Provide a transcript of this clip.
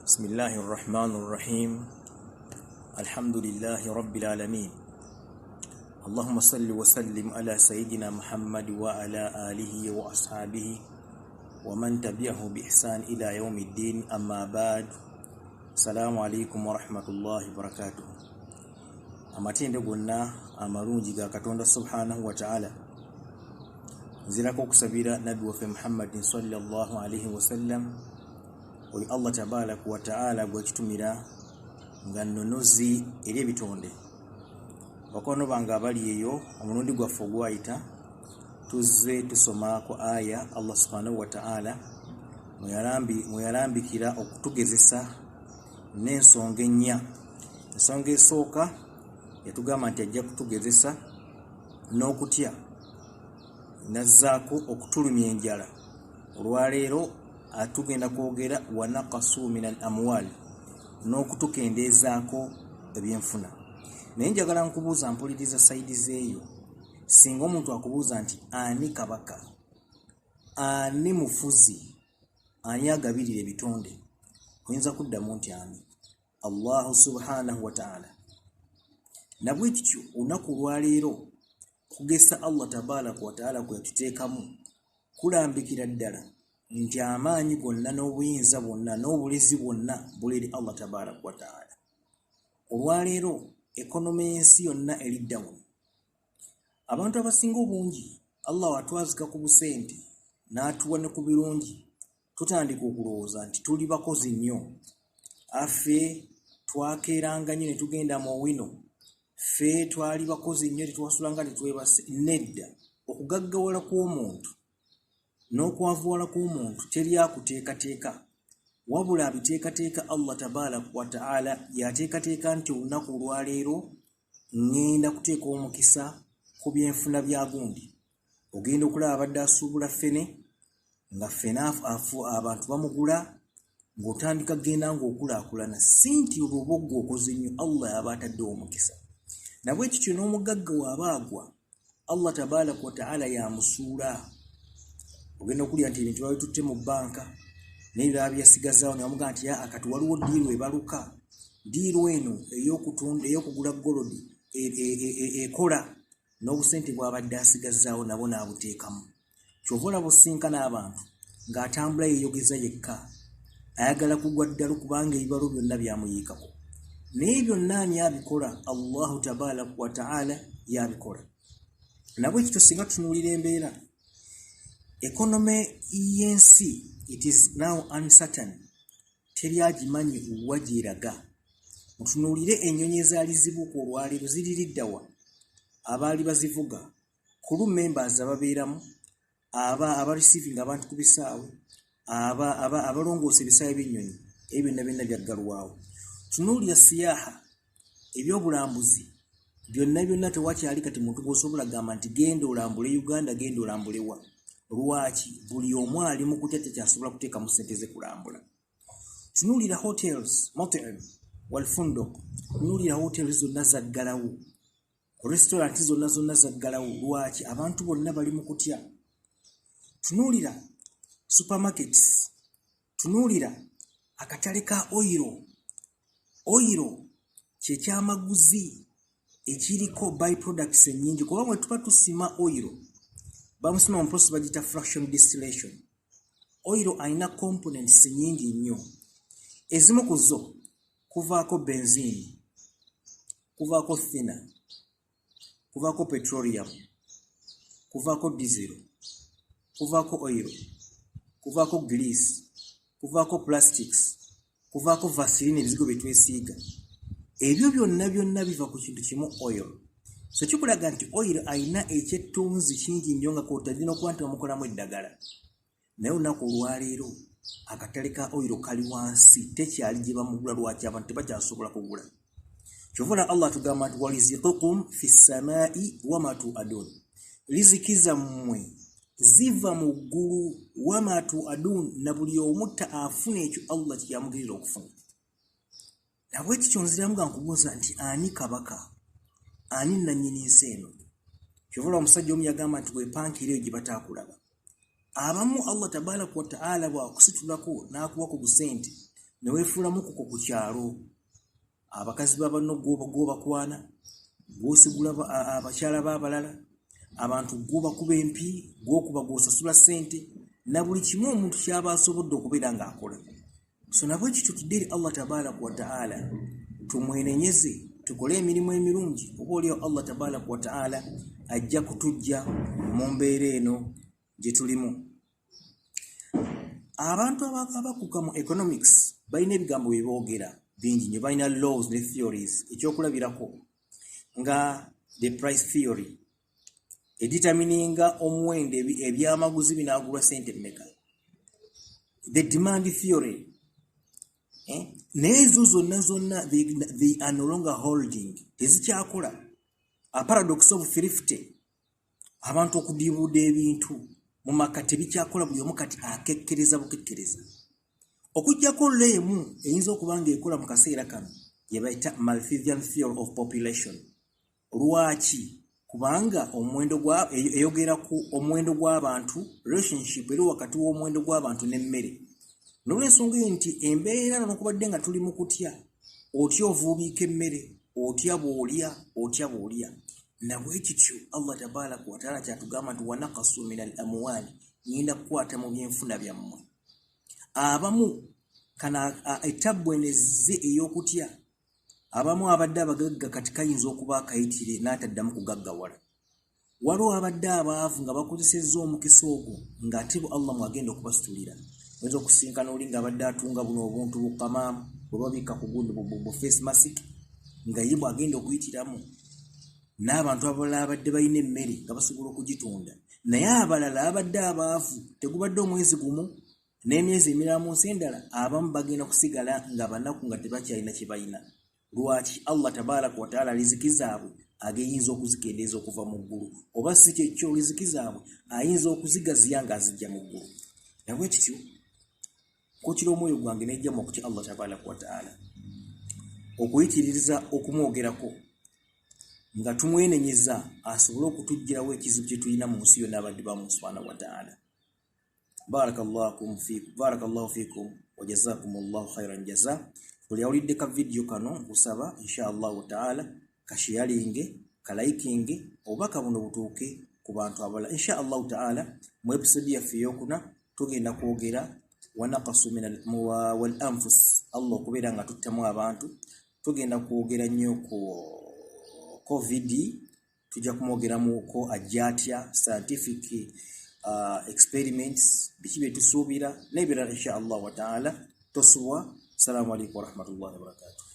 بسم الله الرحمن الرحيم الحمد لله رب العالمين اللهم صل وسلم على سيدنا محمد وعلى آله وأصحابه ومن تبعه بإحسان إلى يوم الدين أما بعد السلام عليكم ورحمة الله وبركاته. Amatendo gonna amalungi ga Katonda subhanahu wa ta'ala. Nzirako okusabira nabbi waffe Muhammadin sallallahu alaihi wasallam, oyo Allah tabaraka wa ta'ala gwekitumira nga nnonozi eri ebitonde. Bakwano bange abali eyo, omulundi gwaffe ogwayita tuzze tusoma ku aya Allah subhanahu wa ta'ala mweyalambikira okutugezesa n'ensonga ennya. Ensonga esooka yatugamba nti ajja kutugezesa n'okutya, nazzaako okutulumya enjala. Olwaleero atugenda kwogera wanakasu min al amwal, n'okutukendeezaako ebyenfuna. Naye njagala nkubuuza, mpuliriza side zeeyo, singa omuntu akubuuza nti ani kabaka, ani mufuzi, ani agabirira ebitonde, oyinza kuddamu nti ani? Allahu subhanahu wataala. Nabwe kityo olunaku olwaleero okugesa Allah tabaraka wataala kwe yatuteekamu kulambikira ddala nti amaanyi gonna n'obuyinza bwonna n'obulezi bwonna buli eri Allah tabaraka wataala. Olwaleero economy y'ensi yonna eri down. Abantu abasinga obungi, Allah watwazika ku busente n'atuwa ne ku birungi, tutandika okulowooza nti tuli bakozi nnyo, affe twakeeranga nnyo ne tugenda mu owino, ffe twali bakozi nnyo, tetwasulanga tetwebase. Nedda, okugaggawala kw'omuntu n'okwavuwala kw'omuntu teri akuteekateeka, wabula abiteekateeka Allah tabaraka wataala. Yateekateeka nti olunaku olwaleero ŋŋenda kuteeka omukisa ku byenfuna bya gundi. Ogenda okulaba abadde asuubula ffene nga ffene abantu bamugula, ng'otandika kugenda ng'okulaakulana, si nti olwoba oggwe okoze nnyo, Allah yaba ataddewo omukisa. Nabwe kityo n'omugagga waaba agwa, Allah tabaraka wataala yamusuula. Ogenda okulya nti ebintu babitutte mu bbanka, naye biraba byasigazaawo, ne bamugamba nti akati waliwo deal ebaluka, deal eno ey'okutunda, ey'okugula gold ekola, n'obusente bw'abadde asigazaawo nabwo n'abuteekamu. Kyova olaba osinkana abantu ng'atambula yeeyogeza yekka, ayagala kugwa ddalu kubanga ebibalo byonna byamuyiikako. Naye byonna ani abikola? Allahu tabaraka wataala yabikola. Nabwe kityo singa tutunuulira embeera economy y'ensi, it is now uncertain, teri agimanyi wa gyeraga. Mutunuulire ennyonyi ezaali zibuuka, olwaleero ziririddawa? Abaali bazivuga, crew members ababeeramu, aba aba receiving abantu ku bisaawe, aba aba abalongoosa ebisaawe by'ennyonyi, ebyo byonna byonna byaggalwawo. Tunuulira siyaha, ebyobulambuzi byonna byonna tewakyali kati muntu gw'osobola gamba nti genda olambule Uganda, genda olambule wa. Lwaki? Buli omu ali mu kutya, tekyasobola kuteekamu ssente ze kulambula. Tunuulira hotels, motel walfundok, tunuulira hotels zonna zaggalawo, restaurant zonna zonna zaggalawo. Lwaki? Abantu bonna bali mu kutya. Tunuulira supermarkets, tunuulira akatale ka oil. Oil kyekyamaguzi ekiriko by products ennyingi, kuba bwe tuba tusima oil, bamusima mu process bagiyita fraction distillation. Oil alina components nnyingi nnyo. Ezimu ku zo kuvaako benzene, kuvaako thinner, kuvaako petroleum, kuvaako diesel, kuvaako oil, kuvaako grease, kuvaako plastics, kuvaako vaseline, ebizigo bye twesiiga. Ebyo byonna byonna biva ku kintu kimu, oil. So kikulaga nti oil alina ekyettunzi kingi nnyo, nga kwotadde n'okuba nti bamukolamu eddagala. Naye olunaku olwaleero akatale ka oil kali wansi, tekyali gye bamugula. Lwaki? Abantu tebakyasobola kugula. Kyova olaba Allah atugamba nti warizikukum fi ssamai wama tuadun, riziki zammwe ziva mu ggulu, wama tuadun, na buli omu afuna ekyo Allah kyeyamugirira okufuna. Nabwe kityo nziramu nga nkubuuza nti ani kabaka, ani nannyini nsi eno? Kyova olaba omusajja omu yagamba nti weepankira eyo gye bataakulaba. Abamu Allah tabaraka wataala bwakusitulako n'akuwa ku busente. Ne weefuula mukuko ku kyalo, abakazi ba banno gw'obakwana, gw'osigula abakyala b'abalala, abantu gw'obakuba empi, gw'okuba, gw'osasula ssente na buli kimu omuntu ky'aba asobodde okubeera ng'akola. So nabwe kityo tudde eri Allah tabaraka wataala, tumwenenyeze, tukole emirimu emirungi, oba oliawo Allah tabaraka wataala ajja kutujja mu mbeera eno gye tulimu. Abantu abakuka mu economics balina ebigambo bye boogera bingi nnyo, balina laws ne theories. Ekyokulabirako nga the price theory, edetermininga omuwendo ebyamaguzi binaagulwa sente mmeka, the demand theory, eh? Naye ezo zonna zonna they are no longer holding, tezikyakola. A paradox of thrift, abantu okudiibuuda ebintu mu maka tebikyakola, buli omu kati akekkereza bukekkereza, okuggyako leemu eyinza okuba nga ekola mu kaseera kano, gye bayita Malthusian theory of population. Lwaki? Kubanga omuwendo gwa eyogera ku omuwendo gw'abantu, relationship eri wakati w'omuwendo gw'abantu n'emmere. Nolwensonga eyo nti embeera nokubadde nga tuli mu kutya, otya ovuubiika emmere, otya bw'olya, otya bw'olya. Nabwe kityo Allah tabaraka wataala kyatugamba nti wanakasu min al amwali, ngenda kukwata mu byenfuna byammwe. Abamu kana etabbu eno ezze ey'okutya, abamu abadde abagagga kati kayinza okuba akayitire n'ataddamu kugaggawala. Waliwo abadde abaavu nga bakozesezza omukisa ogwo ng'ate Allah mwagenda okubasitulira. Oyinza okusinkana oli ng'abadde atunga buno obuntu bukamaamu bwe babikka ku gundi bu face mask, nga ye bw'agenda okuyitiramu n'abantu abalala abadde balina emmere nga basobola okugitunda. Naye abalala abadde abaavu, tegubadde omwezi gumu n'emyezi emirala mu nsi endala, abamu bagenda kusigala nga banaku nga tebakyalina kye balina. Lwaki? Allah tabaraka wataala riziki zaabwe ageyinza okuzikendeeza okuva mu ggulu, oba si kyekyo, riziki zaabwe ayinza okuzigaziya ng'azijja mu ggulu. Nabwe kityo nkukira omwoyo gwange nejjamu okutya Allah tabaraka wataala, okuyitiriza okumwogerako nga tumwenenyeza asobole okutuggyirawo ekizibu kye tulina mu nsi yonna abadde ba mu subhanahu wataala. Barakallahu fikum wa jazakumullahu khairan jaza. Buli awulidde ka vidiyo kano, nkusaba insha Allahu taala kasharinge, kalikinge, obubaka buno butuuke ku bantu abalala. Insha Allahu taala mu episode yaffe eyokuna tugenda kwogera wanakasu min wal anfus, Allah okubeera nga tuttamu abantu. Tugenda kwogera nnyo ku COVID, tujja kumwogeramuko ajja atya, scientific experiments, biki bye tusuubira n'ebirala insha Allah wataala. Tosubwa. Assalamu alaikum warahmatullahi wabarakatuh.